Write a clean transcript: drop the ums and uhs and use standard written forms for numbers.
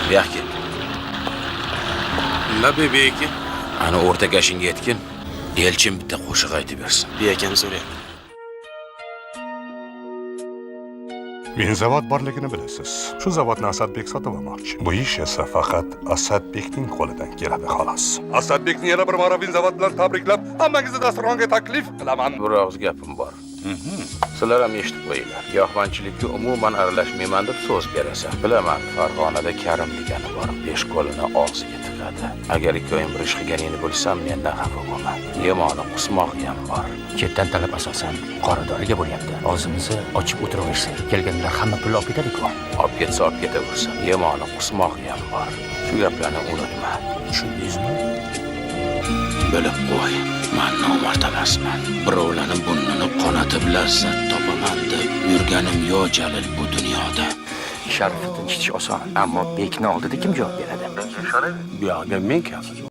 Bu yoqqa kel. Nima, bek? Ana o'rtakashingga aytgin. Elchin bitta qo'shiq aytib bersin. Bu akani so'rayapti. Vinzavod borligini bilasiz. Shu zavodni Asadbek sotib olmoqchi. Bu ish esa faqat Asadbekning qo'lidan keladi, xolos. Asadbekni yana bir marra vinzavod bilan tabriklab, hammangizni dasturxonga taklif qilaman. Bir og'iz gapim bor. Sizlar ham eshitib qo'yinglar. Giyohvandchilikka umuman aralashmayman deb so'z berasan. Bilaman, Farg'onada Karim degani bor. Besh qo'lini og'ziga tiqadi. Agar ikkoving bir ish qilganingni bilsam, mendan xafa bo'lma. Yemoni qusmog'i ham bor. Chetdan talab asosan qoradoriga bo'lyapti. Og'zimizni ochib o'tiraversak, kelganlar hamma pulni olib ketadi-ku. Olib ketsa olib ketaversin. Yemoni qusmog'i ham bor. Shu gaplarni unutma. Tushundingizmi? Bilib qo'y, man nomard emasman. Birovlarni burnini qonatib lazzat topaman deb yurganim yo'q, Jalil, bu dunyoda. Sharifni tinchitish oson, ammo bekni oldida kim javob beradi? Bu yoqga men kafil.